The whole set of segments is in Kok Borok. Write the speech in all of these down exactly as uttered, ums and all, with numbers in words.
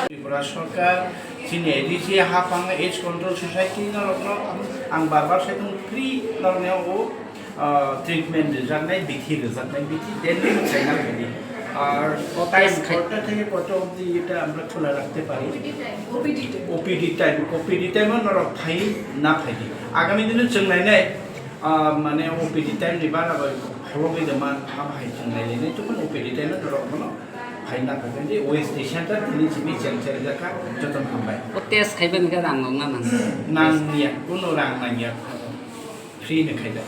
Tripura Sarkar, chini A D C, Hapang Age Control Society norokno ang bar bar sai tongo, free norokno o, ah, treatment rwjaknai, bithi rwjaknai, bithi daily rwjaknai, bithi. Ar time কয়টা থেকে কয়টা অবধি এটা আমরা খোলা রাখতে পারি? O P D time. O P D time, O P D time-o norok phai na phaidi. Agami dino chwng nainai, ah, mane O P D time ni bara bai phologwi dama, ha bahai chwng nainai, tubun O P D time-o norok bono phai na phaidi. O S T center tini simi cheng cheng jakha, jotono hambai. O test khaiba ni khe rang nang na nang? Nang niya, kuno rang nang ya. Free ni khaida.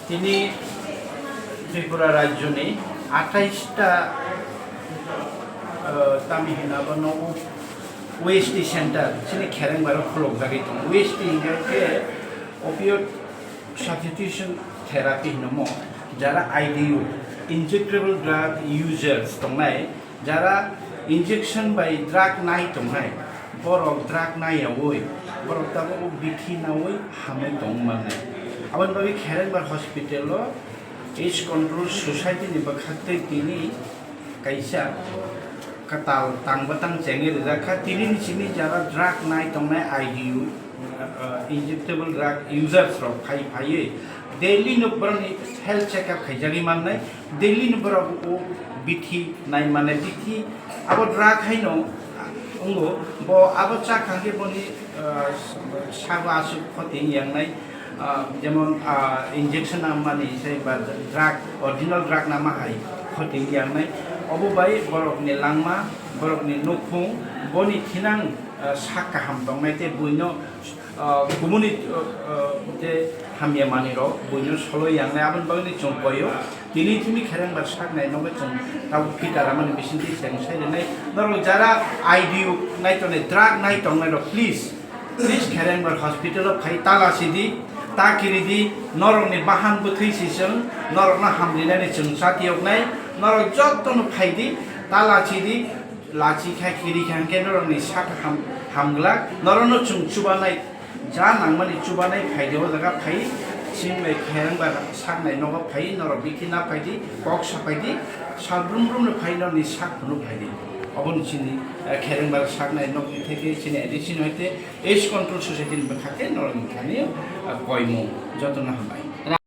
Tini Tripura rajyoni athais ta, eh, tami hina bono O S T center, chini khereng bai rok khulok jagwi tongo. O S T hingkha khe opioid substitution therapy hino mo, jara I D U, injectable drug users tongnai, jara injection bai drug nai tongnai, borok drug naiyaui, borok tabuk bithi naui hamui tong mannai. Aboni bagwi Kherengbar hospital-o Age Control Society ni bwkhaktwi tini kaisa kwtal tang bwtang chengwi rijak kha. Tini ni simi jara drug nai tongnai I D U, uh, injectable drug users rok phai phaiwi daily no borokni health check up khaijagwi mannai. Delhi ni borok o bithi nai mane bithi abo drug haino wngo, bo abo cha kha khe boni, ah, sago aswk khoti wng yang nai, ah, jemon, ah, injection nang mani se ba drug, original drug nama hai khoti wng yang nai. Obo bai borok ni langma, borok ni nukhung, boni thinang, ah, sak kaham tong nai tei buino ah, kubuni, ah, ah, je hamya manwi rok buino solo yang nai aboni bagwi chwng koyo. Tini tini Kherengbar sak nai nogo chwng tabuk phita ramani bisingtwi chwng sai rwnai. Norok jara I D U nai tongnai, drug nai tongnai rok, please, please Kherengbar hospital o phai talachi di, ta kiri di, norok ni bahan bwthwi si chwng, norok no hamrinani chwng chatiyok nai, norok joto no phai di, talachi di, lachi kha kiri kha hwnkhe norok ni sak ham, hamglak, norok no chwng chubanai. Ja nangmani chubanai phaidi o jaga phai, chini bai Kherengbar sak nai nogo phai, norok bithi na phaidi, kok sa phaidi, sal brum brum no phai norni sak phunu phaidi. Oboni chini, eh, Kherengbar sak nai nokni theke chini A D C ni hoite Age Control Society ni bwkha khe norok ni thani, eh, koimung jotono hambai.